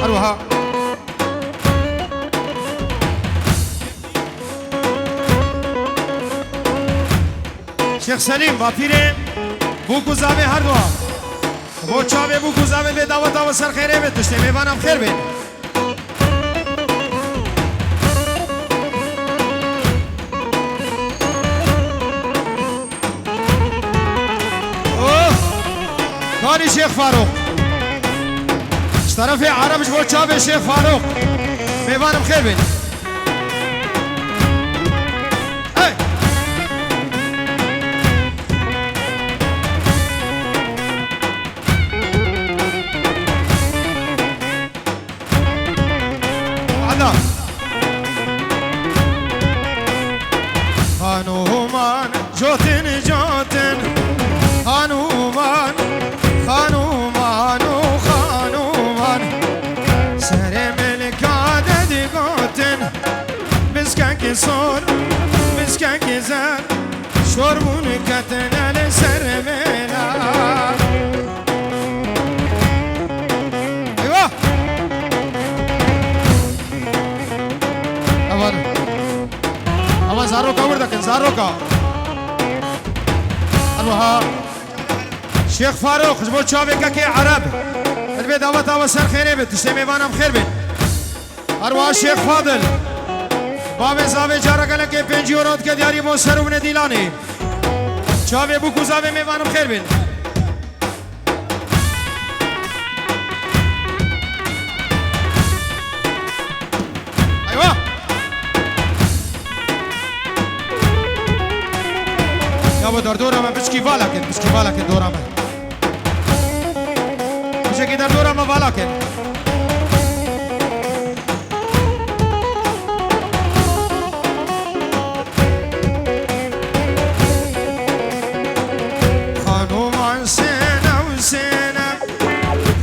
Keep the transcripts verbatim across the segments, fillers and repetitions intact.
Her wiha. Şêx Selîm, bapîrê bûk û zavê her dua. Bo çavê bûk û zavê bê daweta we ser xêrê be, tiştê mêvanan xêr bên. Oh! Kanî Şêx Farûq. Ji terefê Ereb ji bo çavê Şêx Farûq. Mêvanim xêr bin. Hey! Ana. Xanûman, cotin, cotin. Xanûman, xanûman û xanûman. Serê milka de digotin. Biskekî sor, biskekî zer. Şor bûn ketine li ser mêla. Eyvah! Evan. Evan zaroka wir dikin, zaroka. Her wiha. Şêx Farûq, ji bo çavê kekê Ereb. Her bê daweta we ser xêrê be, tiştê mêvanan xêr bin. Her wiha Şêx Fadil. Bavê zavê cara gelekê pêncî euro dike diyarî bo ser û binê dîlanê. Çavê bûk û zavê mêvanim xêr bin. Eywa! Ya bo derdora me piçkî vala kin, piçkî vala kin dora me. Piçekî derdora me vala kin. Xanûman sêne û sêne.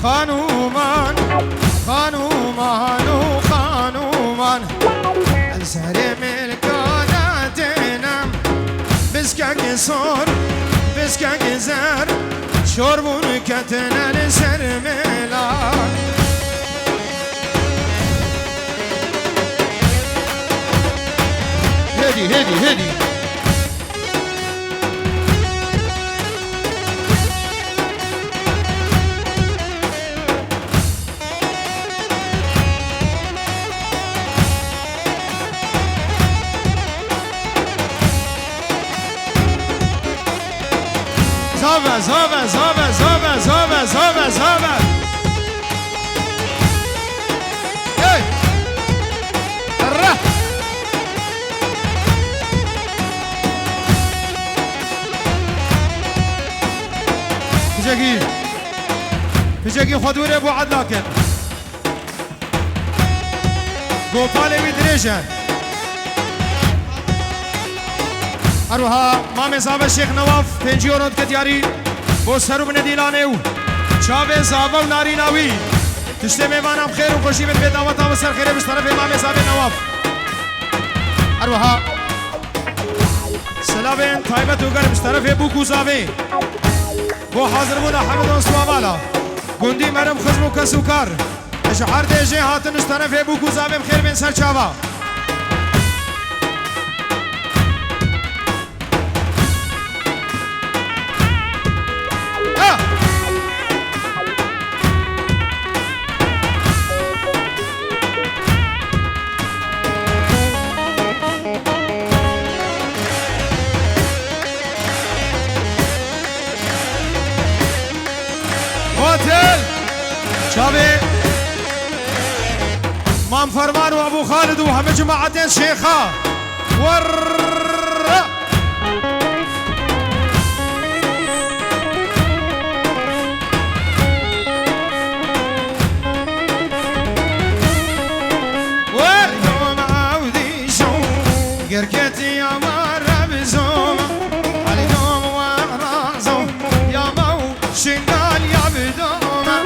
Xanûman, xanûman û xanûman. Serê milka de têne. Biskekî sor, biskekî zer. Şor bûn ketine li ser mêla. Hêdî, hêdî, hêdî. Zave, zave, zave, zave, zave, zave, zave. Hey! Ra! Piçekî, piçekî xwe dûrê bo edla kin. Gopalê wî dirêj e. Her wiha mamê zave Şêx Newaf pêncî euro dike diyarî bo ser û binê dîlanê û çavê zave û narîna wî. Tiştê mêvanan bi xêr û xweşî bin, bê daweta we ser xêrê bi ji terefê mamê zavê Newaf. Her wiha selavên taybet û germ ji terefê bûk û zavê bo hazirbûna hemidon siwavala gundî, merim, xizm û kes û kar. Ji her dê jê hatin ji terefê bûk û zavê bi xêr bên ser çava. Ah! Otel! Çavê Mam Ferman û Ebû Xalid û hemî cemaetên Şêxa. Werra! Wer! Doma ew dîşo, gerketiya me re bizoma, Elî dom we razom, ya me û şingal ya bidoma.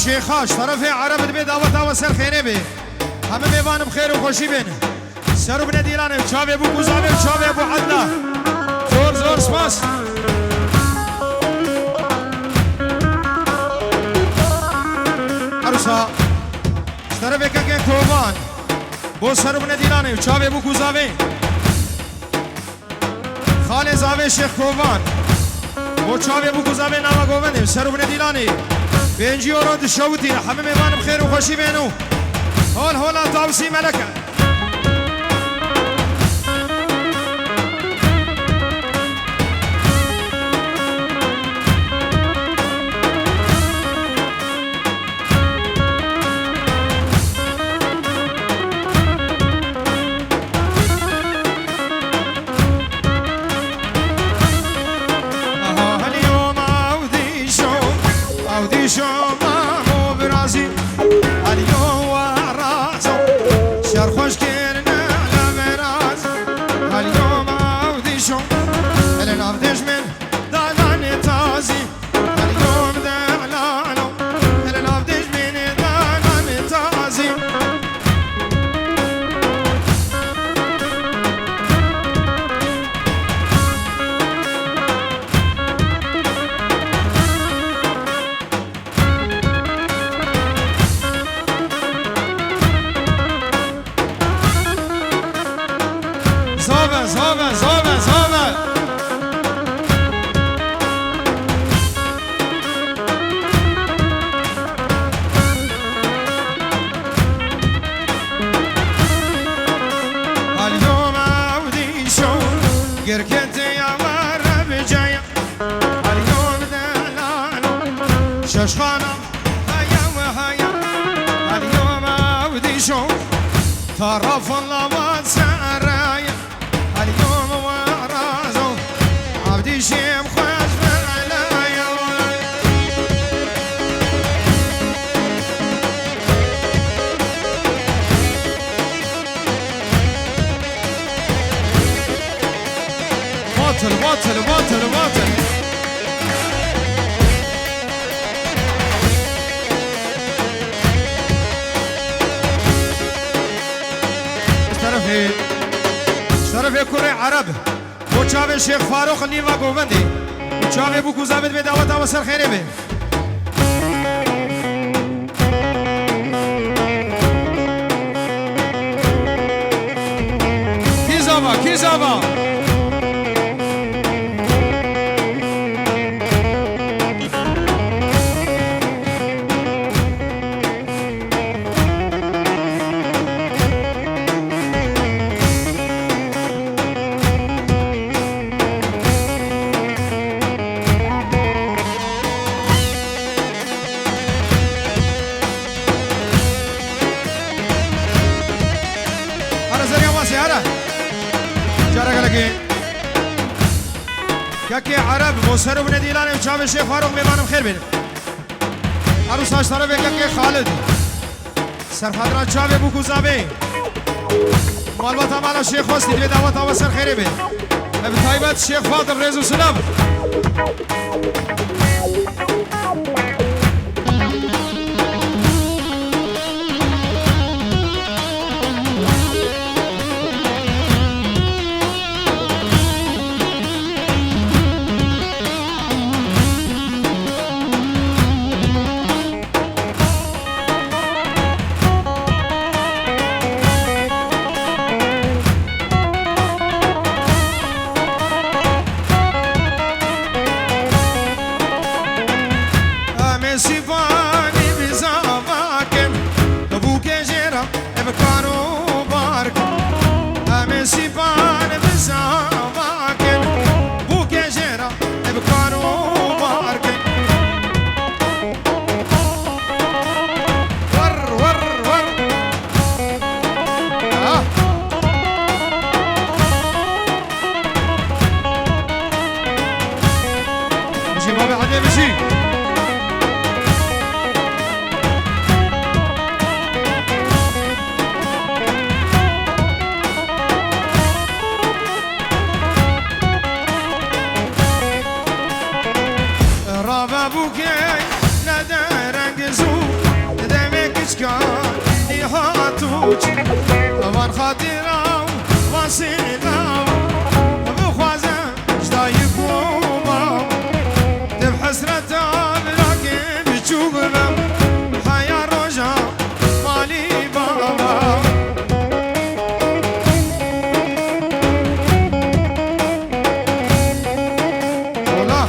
Şêxa, ji terefê Ereb dibê daweta we ser xêrê bê. Hemû mêvan bi xêr û xweşî bên. Ser û binê dîlanê, çavê bûk û zavê û çavê Ebû Edna. Zor, zor spas. Erusa, ji terefê kekê Kovan. Bo ser û binê dîlanê, çavê bûk û zavê. Xalê zavê Şêx Kovan. Bo çavê bûk û zavê nava govendê, ser û binê dîlanê. Pêncî euro dişewitî, hemû mêvan bi xêr û xweşî bên û hol hola Tawsî Meleke. Aha, heliyo ma ew dîşo, ew dîşo ma mo birazî. Heliyo we razo, şer xweş kirine le viraz. Heliyo ma ew dîşo, li nav dijmin dalanê tazî. Heliyo de lalo, li nav dijmin dalanê tazî. Zave, zave, zave, zave. Aliyom ew dîşo, girketê ya were bi caya. Aliyom delalo, şeşxana, haya we haya. Aliyom ew dîşo, tarafın lavat seraya. Aliyom we razo, ew dîşim xweş be elaya. Batil, batil, batil, batil. Ji terefê, ji terefê kurê Ereb. Bo çavê Şêx Farûq nîva govendê. Çavê bûk û zavê dibê daweta we ser xêrê be. Kî zava, kî zava? Here zeriya masê, here. Cara gelekê. Kekê Ereb, bo ser û binê dîlanê û çavê Şêx Farûq mêvanim xêr bênin. Erusa ji terefê kekê Xalid. Serhadra çavê bûk û zavê. Malbata mala Şêx Xwestî divê daweta we ser xêrê be. Ev taybet Şêx Fadil rêz û silav. Em ê sîpanî bi zava kin, bûkê jê re ev kar û bar kin. Em ê sîpan bi zava kin, bûkê jê re ev kar û bar kin. Wer, wer, wer. Ah. Bijî babê Edê bijî. Van xatira, van sîna, bixwaze ji dayik û bav. Di hesreta virakê biçûk bim, heya roja malî bava. Ola.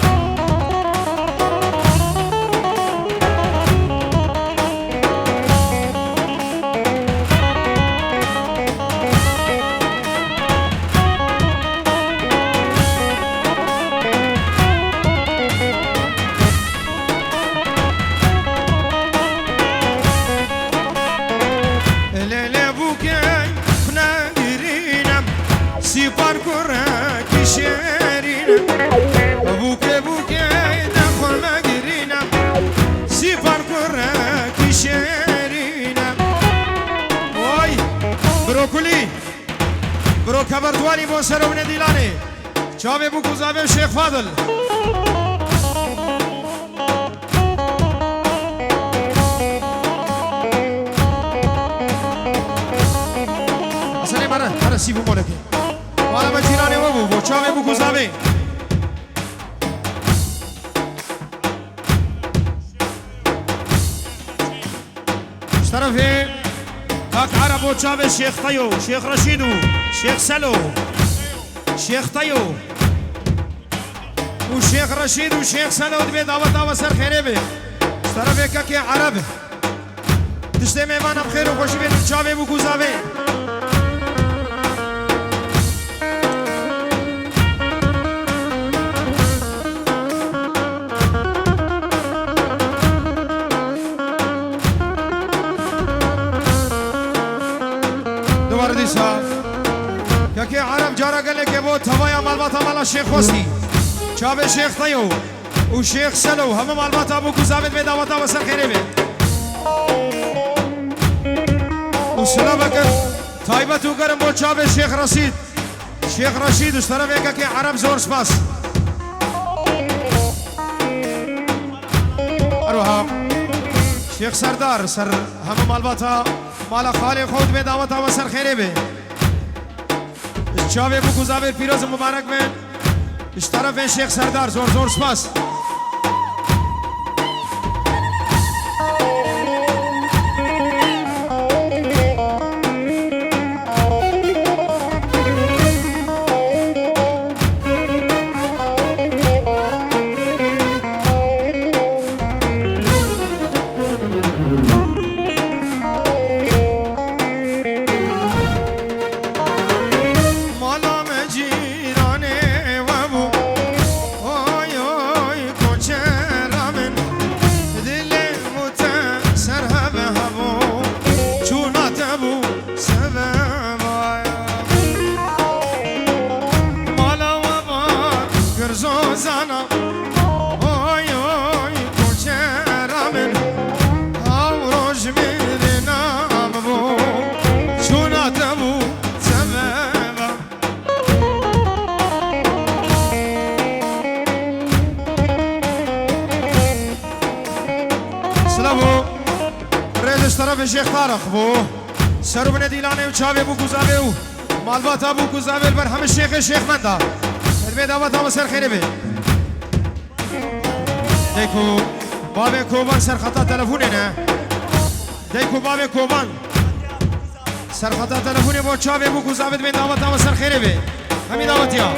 Lê lê bûkê xwe negirîne, sîpar kurekî şêrîne. Bûkê bûkê de xwe megirîne, sîpar kurekî şêrîne. Oy! Brokolî! Bro keber duwarî bo ser û binê dîlanê. Çavê bûk û zavê Şêx Fadil. Esenê mere, mere sî bû molekê. Mala me cîranê we bû, bo çavê bûk û zavê. Ji terefê Kak Erebo çavê Şêx Teyo, Şêx Reşîd û Şêx Selo. Şêx Teyo û Şêx Reşîd û Şêx Selo dibê daweta we ser xêrê be. Ji terefê Kekê Ereb. Tiştê mêvana bi xêr û xweşî bênin çavê bûk û zavê. Dubare dîsa. Kekê Ereb cara gelekê bo tevaya malbata mala Şêx Xwestî. Çavê Şêx Teyo û Şêx Selo hemû malbata bûk û zavê dibê daweta we ser xêrê be. Û silaveke taybet û germ bo çavê Şêx Reşîd. Şêx Reşîd û ji terefê Kekê Ereb zor spas. Her wiha Şêx Serdar ser hemû malbata mala xalê xwe û dibê daweta we ser xêrê be. Çavê bûk û zavê pîroz û mibarek bin. Ji terefê Şêx Serdar zor zor spas. Mala me cîranê we bû. Oy, oy, koçera min. Dilê û te ser heve hebû. Çûna te bû sebebaya. Mala we ba kir zozana. Oy, oy, koçera min. Haw roj min dê nam bû. Çûna te bû sebeba. Silav û rêz ji terefê Şêx Tarix bû. Ser û binê dîlanê û çavê bûk û zavê û malbata bûk û zavê li ber hemî şêxê şêxmenda. Divê daweta we ser xêrê be. Dayk û bavê Koban ser xeta telefonê ne. Dayk û bavê Koban ser xeta telefonê bo çavê bûk û zavê dibên daweta we ser xêrê be. Hemî dawetiya.